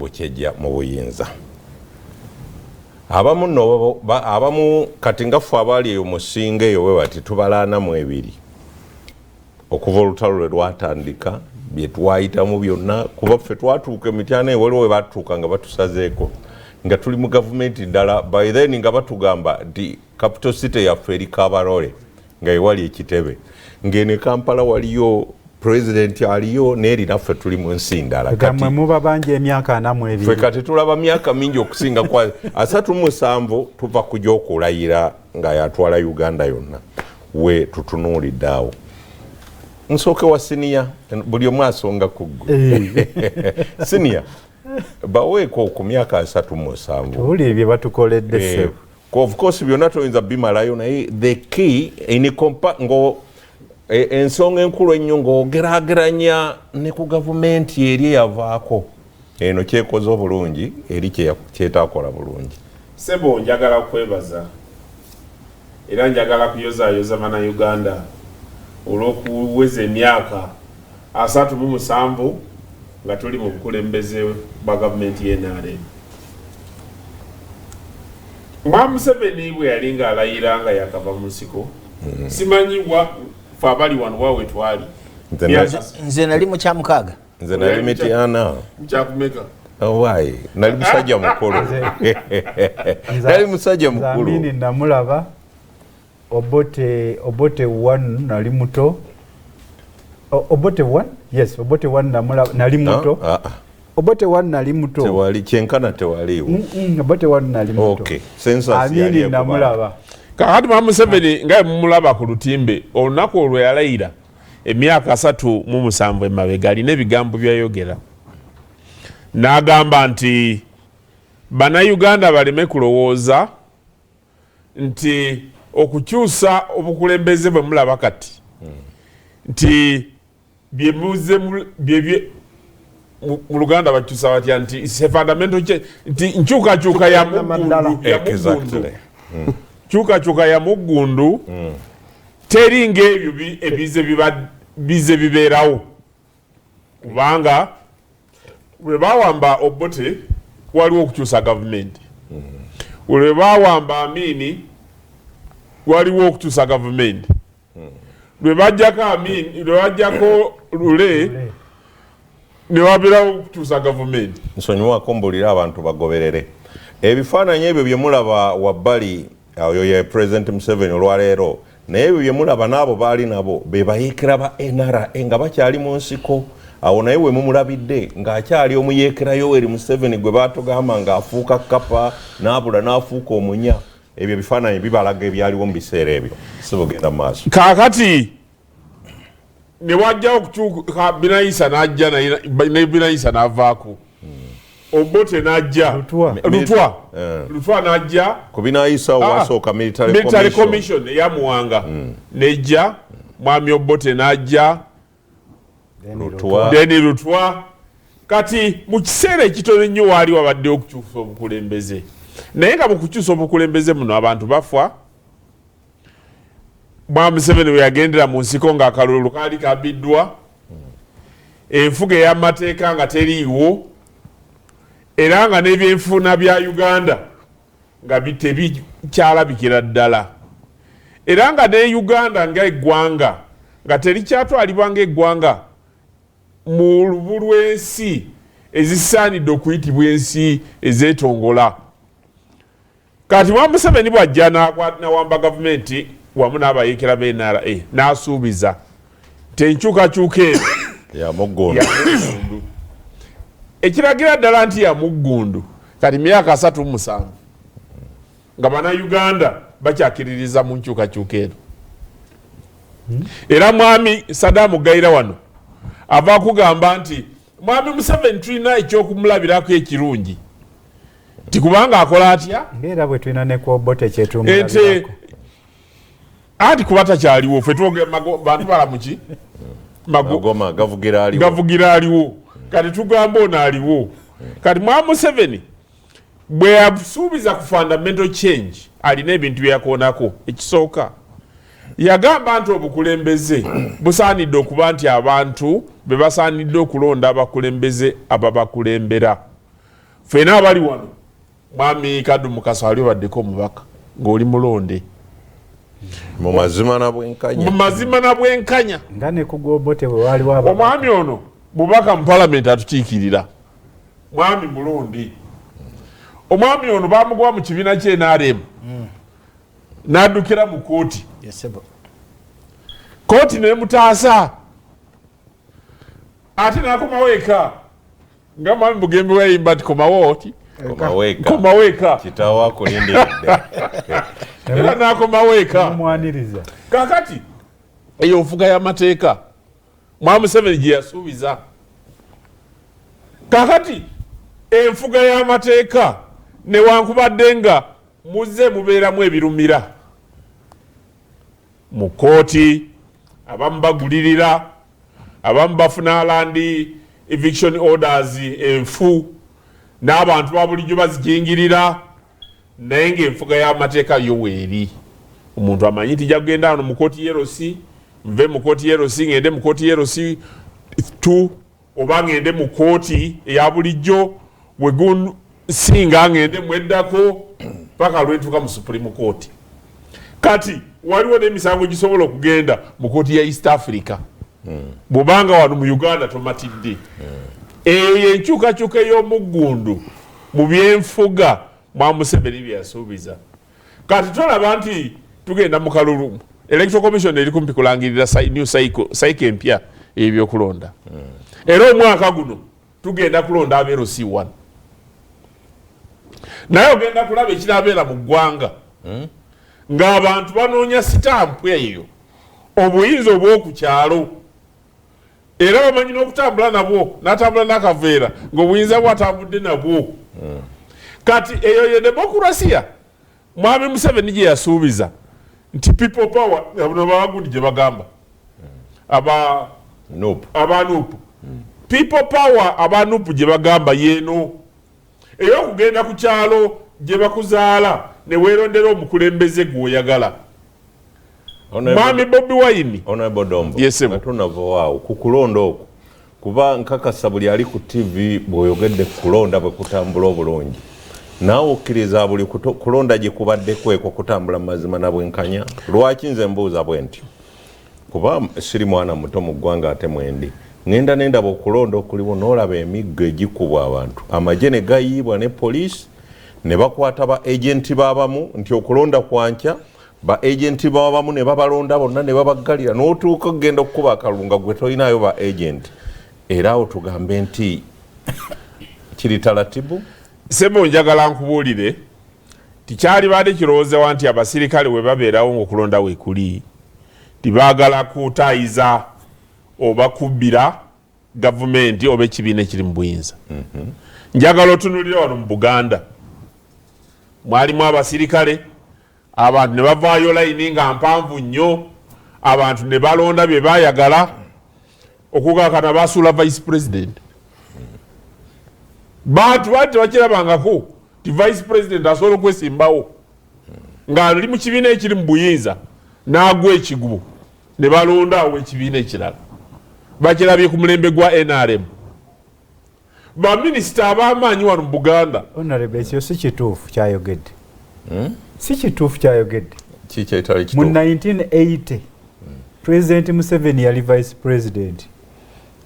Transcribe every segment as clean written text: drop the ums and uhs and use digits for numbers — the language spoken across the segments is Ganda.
Bukyejja mu buyinza. Abamu nno, abamu kati nga ffe abaali eyo musinga eyo bwe bati tubalaana mu ebiri okuva olutalo lwe lwatandika, bye twayitamu byonna, kuba ffe twatuuka emityana eyo, waliwo we batuuka nga batusazeeko nga tuli mu gavumenti ndala. By then nga batugamba nti capital city yaffe eri Kabarole, nga ewali ekitebe, ng'eno e Kampala waliyo president aliyo, neeri naffe tuli mu nsi ndala. Kati muba bangi emyaka 42. Ffe kati tulaba myaka mingi okusinga kwa 37, tuva kujja okulayira nga yatwala Uganda yonna. We tutunuulidde awo, nsooke wa siniya, buli omu asonga ku ggwe. Siniya, baweeko ku myaka 37. Tuli bye batukoledde. Ssebo, of course byonna toyinza bimalayo, naye the key in compa ngo ensonga enkulu ennyo ng'ogeraageranya ne ku gavumenti eri eyavaako, eno kyekoze obulungi, eri kyetakola bulungi. Sebo, njagala kwebaza era njagala kuyozaayoza Bannayuganda olw'okuweza emyaka 37 nga tuli mu bukulembeze bwa gavumenti y'NRM. Mwami Museveni bwe yali ng'alayira nga yakava mu nsiko, simanyi wa fe abali wano wa wetwali. Nze nali mu kyamukaaga. Nze nali mityana. Kyakumeka? Owaayi, nali musajja mukulu, nali musajja mukulu. Amini namulaba, Obote, Obote one nali muto. Obote one, yes, Obote one namulaba nali muto. Ah, ah. Obote one nali muto. Tewali kyenkana, tewaliiwo. Obote one nali muto. Okay, census yali Amini ekuba. namulaba. Kakati Mwami Museveni nga mumulaba ku lutimbe, olunaku olwo yalayira emyaka 37 emabega, alina ebigambo byayogera n'agamba nti Bannayuganda baleme kulowooza nti okukyusa obukulembeze bwe mulaba kati nti byemuze mu Luganda bakyusa batya, nti it's a fundamental change, nti nkyukakyuka ya muggundu, ya muggundu. Kyukakyuka ya muggundu, teri ng'ebyo ebize bize bibeerawo, kubanga bwe bawamba Obote waliwo okukyusa gavumenti, lwe bawamba Amini waliwo okukyusa gavumenti, lwe bajjako Amini, lwe bajjako Lule ne wabeerawo okukyusa gavumenti. Nsonyiwako, mbulire abantu bagoberere ebifaananyi ebyo bye mulaba wabbali. Oyo ye President Museveni olwaleero, naye ebyo bye mulaba n'abo baali nabo be bayeekera ba NRA nga bakyali mu nsiko awo. Naye we mumulabidde ng'akyali omuyeekera Yoweri Museveni gwe baatugamba ng'afuuka kapa n'abula n'afuuka omunya. Ebyo ebifaananyi bibalaga ebyaliwo mu biseera ebyo. Sibugenda mu maaso. Kaakati ne wajjawo okukyuka, Binayisa n'ajja, ne Binayisa n'avaako, Obote n'ajja. Lutwa. Lutwa. Eh. Lutwa n'ajja. Ku Binayisa wasooka military military commission. Commission eyamuwanga nejja, mwami Obote n'ajja. Lutwa. Then Lutwa. Kati mu kiseera ekitono ennyo waali wabaddewo okukyusa obukulembeze, naye nga mu kukyusa obukulembeze muno abantu bafa. Mwami Museveni we yagendera mu nsiko ng'akalulu kaali kabiddwa, enfuga ey'amateeka nga teriiwo, era nga n'ebyenfuna bya Uganda nga tebikyalabikira ddala, era nga ne Uganda nga eggwanga nga terikyatwalibwa ng'eggwanga mu lubu lw'ensi ezisaanidde okuyitibwa ensi ezeetongola. Kati mwa Museveni bw'ajja nawamba gavumenti wamu n'abayeekera ba NRA, n'asuubiza nti enkyukakyuka eno yamuggundu. Yamuggundu, ekiragira ddala nti yamuggundu. Kati myaka 37 nga Bannayuganda bakyakiririza mu nkyukakyuka eno. Era mwami Sadamu Gaira wano ava kugamba nti mwami Museveni tulina ekyokumulabirako ekirungi, nti kubanga akola atya? Ngaera bwe tulina ne ku Obote ente kyetumulabirako. Anti kuba takyaliwo, ffe twogera bantu balamuki. Magoma gavugira aliwo. Gavugira aliwo. Kati tugamba ono aliwo. Kati mwa Museveni bwe yasuubiza ku fundamental change, alina ebintu byeyakoonako. Ekisooka, yagamba nti obukulembeze busaanidde okuba nti abantu be basaanidde okulonda abakulembeze ababakulembera. Ffena abali wano, Mwami Kaddu Mukasa ali obaddeko omubaka ng'oli mulonde mu mazima na bwenkanya, mu mazima na bwenkanya. Nga ne ku Gwobote bwe waaliwo ababaka. Omwami ono mubaka mu palamenti atukiikirira, mwami mulonde. Omwami ono bamugoba mu kibiina kye NRM n'addukira mu kooti. Kooti n'emutaasa, ate n'akomawo eka nga mwami Bugembe weyimba nti komawo oti komawo eka, kitaawo akulindiridde. Era n'akomawo eka. Omwaniriza. Kakati eyo nfuga y'amateeka Mwami Museveni gye yasuubiza. Kakati enfuga y'amateeka newankubadde nga muzze mubeeramu ebirumira mu kooti, abamu bagulirira, abamu bafuna land eviction orders enfu, n'abantu ba bulijjo bazijingirira, naye ng'enfuga y'amateeka yo weeri. Omuntu amanyi nti nja kugenda wano mu kooti y'LC, nve mu kooti y'LC ngende mu kooti y'LC 2, oba ngende mu kooti eya bulijjo, wegunsinga ngende mweddako paka lwentuuka mu Supreme Court. Kati waliwo n'emisango gisobola okugenda mu kooti ya East Africa bw'obanga wano mu Uganda tomatidde. Eyo yenkyukakyuka ey'omuggundu mu byenfuga Mwami Museveni bye yasuubiza. Kati tolaba nti tugenda mu kalulu, Electoral Commission eri kumpi kulangirira new cycle empya ey'ebyokulonda. Era omwaka guno tugenda kulonda aba LC1, naye ogenda kulaba ekinabeera mu ggwanga ng'abantu banoonya sitampu eyo, obuyinza obw'oku kyalo, era bamanyi n'okutambula nabwo, n'atambula n'akaveera ng'obuyinza bwatambudde nabwo. Kati eyo ye demokurasiya Mwami Museveni gye yasuubiza nti people power, buno babagundi gye bagamba aba aba NUP, people power aba NUP gye bagamba yeeno ey'okugenda ku kyalo gye bakuzaala ne weerondera omukulembeze gw'oyagala. Mwami Bobi Wine. Honorable Dombo, Yes, sir. nga tonavaawo ku kulonda okwo, kuba nkakasa buli ali ku TV bw'oyogedde ku kulonda bwe kutambula obulungi, naawe okkiriza buli kulonda gye kubaddeko ekwo kutambula mu mazima na bwenkanya. Lwaki nze mbuuza bwe ntyo? Kuba siri mwana muto mu ggwanga, ate mwendi ŋŋenda nendaba okulonda okuliwo, n'olaba emiggo egikubwa abantu, amagye ne gayiibwa ne poliisi ne bakwata ba agenti b'abamu nti okulonda kwankya, ba agenti b'abamu ne babalonda bonna ne babaggalira, n'otuuka okugenda okukuba akalulu nga gwe tolinayo ba agenti. Era awo tugambe nti kiri talatibu? Sebo, njagala nkubuulire tikyalibadde kirowoozewa nti abasirikale bwe babeerawo ng'okulonda weekuli tibaagala kutaayiza oba kubbira gavumenti oba ekibiina ekiri mu buyinza. Njagala otunulire wano mu Buganda, mwalimu abasirikale, abantu ne bavaayo layini nga mpanvu nnyo, abantu ne balonda bye bayagala. Okugakana basuula vice president, bantu baali tebakirabangako ti vice president asobola okwesimbawo ng'ali mu kibiina ekiri mu buyinza n'agwa ekigubu ne balonda awo ekibiina ekirala. Bakirabye ku mulembe gwa NRM, baminisita ab'amaanyi wano mu Buganda. Honorable, ekyo si kituufu kyayogedde, si kituufu kyayogedde. Kikyetali Mu kituufu? 1980 President Museveni yali vice president.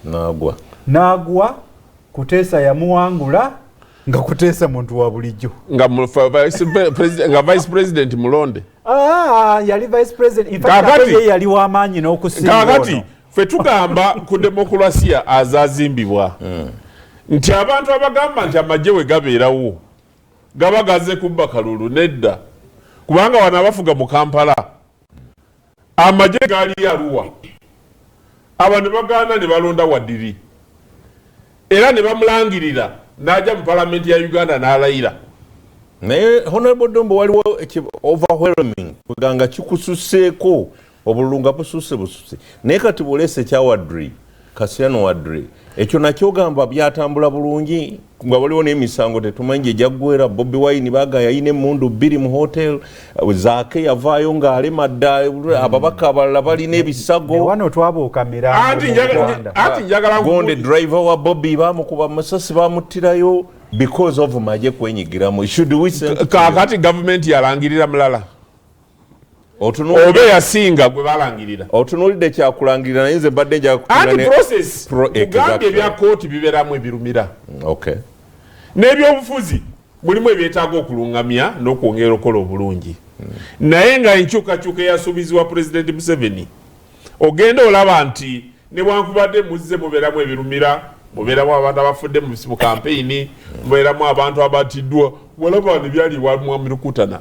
Naagwa. N'agwa, Kuteesa yamuwangula nga Kuteesa muntu wa bulijjo. Nga nga vice president mulonde. Ah, yali vice president. In fact, Kaakati- ate ye yali w'amaanyi n'okusinga Kaakati ono. ffe tugamba ku demokulasiya azazimbibwa nti abantu abagamba nti amagye we gabeerawo gaba gaze kubba kalulu, nedda, kubanga wano abafuga mu Kampala amagye gaali Aruwa, aba ne bagaana ne balonda Wadiri era ne bamulangirira n'ajja mu palamenti ya Uganda n'alayira. Naye Honorable Dombo, waliwo overwhelming kweganga kikususeeko, obululu nga bususe bususe, naye kati bwolese ekya Wadri, Kasiano Wadri, ekyo nakyo gamba byatambula bulungi nga waliwo n'emisango tetumanyi gye gyaggwera. Bobi Wine baga yalina emmundu 2 mu hotel, Zaake yavaayo ng'alema dda, ababaka abalala balina ebisago. Wano twabuuka mirambo Anti mu Uganda. Anti njagala Gonde driver wa Bobi bamukuba amasasi bamuttirayo. Because of magye kwenyigiramu. Should we send Kaakati gavumenti yalangirira mulala oba eyasinga gwe balangirira. Otunuulidde kyakulangirira, naye nze mbadde njagala Anti kutunula process Pro- ugambye exactly. ebya kooti bibeeramu ebirumira. N'ebyobufuzi mulimu ebyetaaga okulungamya n'okwongera okukola obulungi, naye nga enkyukakyuka eyasuubizibwa Pulezidenti Museveni, ogenda olaba nti newankubadde muzze mubeeramu ebirumira, mubeeramu abantu abafudde mu kampeyini, mubeeramu abantu abatiddwa, walaba nebyali wa Rukutana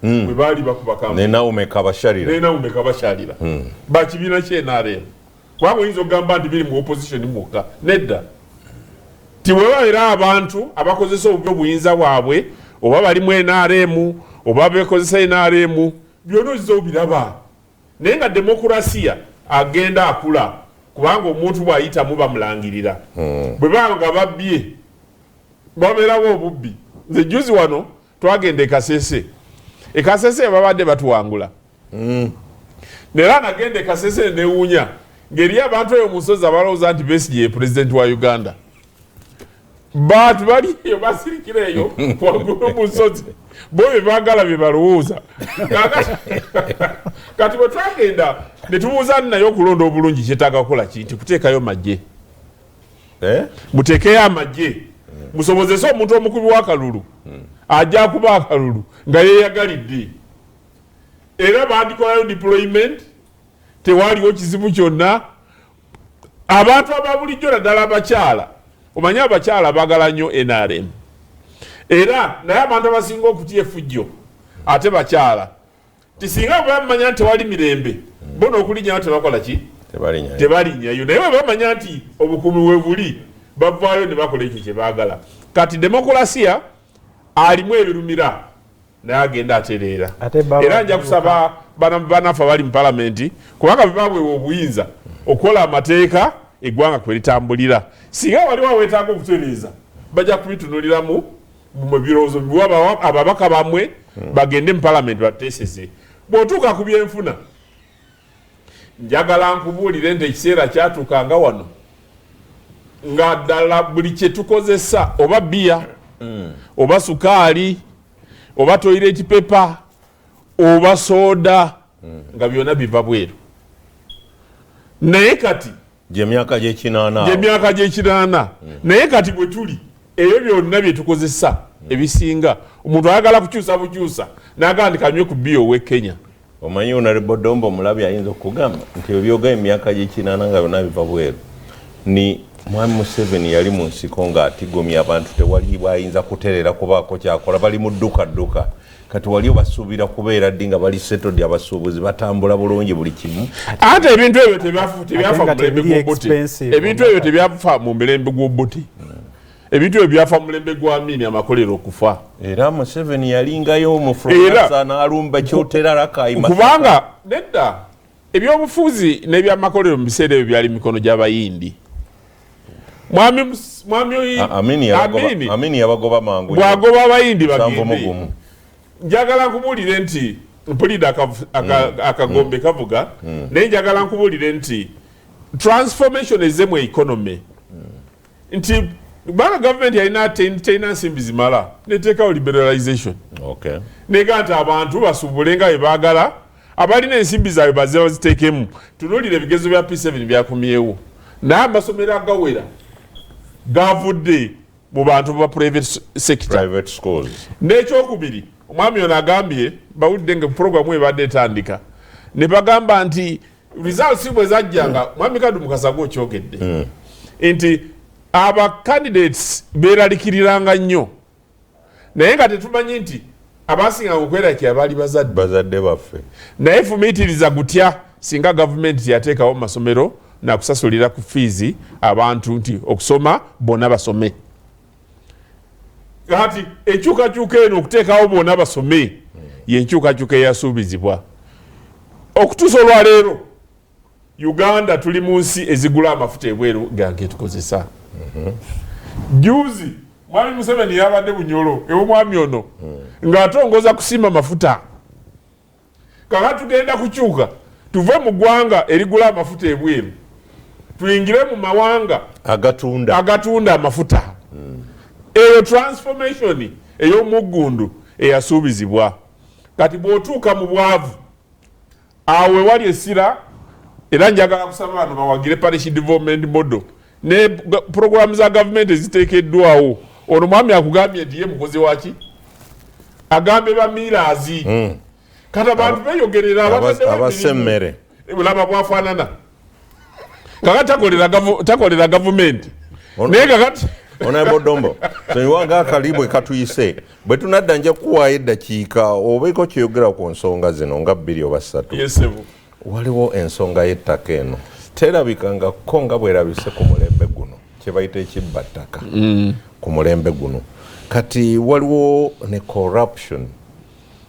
bwe baali bakuba kampeyini. Ne Naume Kabasharira. Ne Naume Kabasharira bakibiina kye NRM, kubanga oyinza okugamba nti biri mu opposition mwokka. Nedda, ti bwebabeera abantu abakozesa obubi obuyinza bwabwe, oba bali mu NRM oba bekozesa NRM, byonna oziza obiraba. Naye nga demokurasiya agenda akula, kubanga omuntu bw'ayitamu bamulangirira. Bwe baba nga babbye, babeerawo obubbi. Nze juzi wano twagenda e Kasese. E Kasese babadde batuwangula, era nagenda e Kasese newuunya ng'eri abantu eyo mu nsozi abalowooza nti Besigye ye pulezidenti wa Uganda. Bantu bali eyo basirikira eyo waggulu mu nsozi, bo bye baagala bye balowooza. Kati bwe twagenda ne tubuuza naye, okulonda obulungi kyetaaga kukola ki? Nti kuteekayo magye. Eh? Muteekeyo amagye, musobozese omuntu omukubi w'akalulu ajja akuba akalulu nga yeeyagalidde. Era bandikolayo deployment, tewaliwo kizibu kyonna. Abantu aba bulijjo, naddala abakyala, omanye abakyala baagala nnyo NRM, era naye abantu abasinga okutya efujjo ate bakyala. Tisinga bwe bamanya nti tewali mirembe, bo n'okulinnyayo tebakola ki? Tebalinyayo. Tebalinnyayo. Naye bwe bamanya nti obukuumi we buli, bavaayo ne bakola ekyo kye baagala. Kati demokulasiya alimu ebirumira, naye agenda atereera. Ate baba Era nja kusaba banaffe abali mu palamenti, kubanga be baweebwa obuyinza okukola amateeka eggwanga kwe litambulira, singa waliwo aweetaaga okutereeza, bajja kubitunuliramu mu birowoozo biwa ababaka bammwe bagende mu palamenti bateeseze. Bw'otuuka ku byenfuna, njagala nkubuulire nti ekiseera kyatuuka nga wano nga ddala buli kye tukozesa, oba bbiya, oba sukaali, oba toilet paper, oba sooda, nga byonna biva bweru. Naye kati Gyemyaka gyekinaana awo. Gyemyaka gyekinaana. Naye kati bwe tuli, ebyo byonna bye tukozesa ebisinga, omuntu ayagala kukyusa bukyusa n'agamba nti kanywe ku bbiya ow'e Kenya. Omanyi, Honorable Dombo omulabi ayinza okugamba nti ebyoga emyaka gyekinaana nga byonna biva bweru, ni Mwami Museveni yali mu nsiko ng'atigomya abantu, tewali bwayinza kutereera kubaako kyakola, bali mu dduka dduka. Kati wali obasuubira kubeera ddi nga bali settled, abasuubuzi batambula bulungi, buli kimu? Ate ebintu ebyo tebyafa nga mu mulembe tebiri gw'Obote. Expensive. Ebintu ebyo tebyafa mu mulembe gw'Obote, ebintu ebyo byafa mu mulembe gwa Amini, amakolero okufa. Era Museveni yalingayo mu Era- Fronasa n'alumba Kyotera, Rakai. Kubanga nedda, ebyobufuzi n'ebyamakolero mu biseera ebyo byali mikono gy'Abayindi. Mwami Amini yabagoba. Amini Amini yabagoba mangu nnyo. Bw'agoba Abayindi 71. bagende, njagala nkubuulire nti mpulidde akagombe kavuga, naye njagala nkubuulire nti transformation ezze mu economy, nti kubanga gavumenti yalina terina nsimbi zimala, neteekawo liberalization, nega nti abantu basuubule nga bwe baagala, abalina ensimbi zaabwe bazze baziteekemu. Tunuulira ebigezo bya P7 byakomyewo, naye amasomero agawera gavudde mu bantu ba private sector. Private schools. N'ekyokubiri, omwami ono agambye bawulidde nga puroguramu ebadde etandika ne bagamba nti results bwe zajjanga, mwami Kadu Mukasa gwokyogedde nti aba candidates beeralikiriranga nnyo, naye nga tetumanyi nti abasinga okwerakira baali bazadde. Bazadde baffe. Naye fumiitiriza gutya singa gavumenti teyateekawo mu masomero nakusasulira ku fiizi abantu, nti okusoma bonna basome. Kati enkyukakyuka eno okuteekawo bonna basome yenkyukakyuka eyasuubizibwa. Okutuusa olwaleero Uganda tuli mu nsi ezigula amafuta ebweru gange tukozesa. Juzi mwami Museveni yabadde Bunyolo ew'omwami ono ng'atongoza kusimba mafuta. Kaka tugenda kukyuka tuve mu ggwanga erigula amafuta ebweru, tuyingire mu mawanga agatunda. Agatunda amafuta. Eyo transformation ey'omuggundu eyasuubizibwa. Kati bw'otuuka mu bwavu, awo ewali essira, era njagala kusaba bano bawagire parish development model ne programu za gavumenti eziteekeddwawo. Ono mwami akugambye nti ye mukozi waki, agambye bamiiraazi. Kati abantu beyogerera abataddewo abassa emirimu. Emmere. Laba bwafaanana kakati, takolera gavumenti, naye kakati Honorable Dombo, sonyiwanga akalibwe katuyise. Bwe tunadda nja kukuwaayo eddakiika obeeko kyeyogera ku nsonga zino nga bbiri oba ssatu. Yes, ssebo. Waliwo ensonga y'ettaka eno, terabika nga ko nga bwerabise ku mulembe guno, kye bayita ekibba ttaka ku mulembe guno. Kati waliwo ne corruption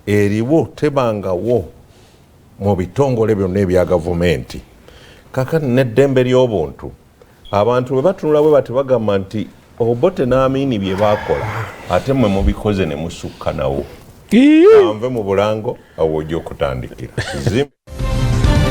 eriwo, tebangawo mu bitongole byonna ebya gavumenti. Kakati n'eddembe ly'obuntu, abantu bwe batunula bwe bati bagamba nti Obote n'Amiini bye baakola, ate mmwe mubikoze ne musukka nawo. Anve mu bulango awo ojja okutandikira. Zimba.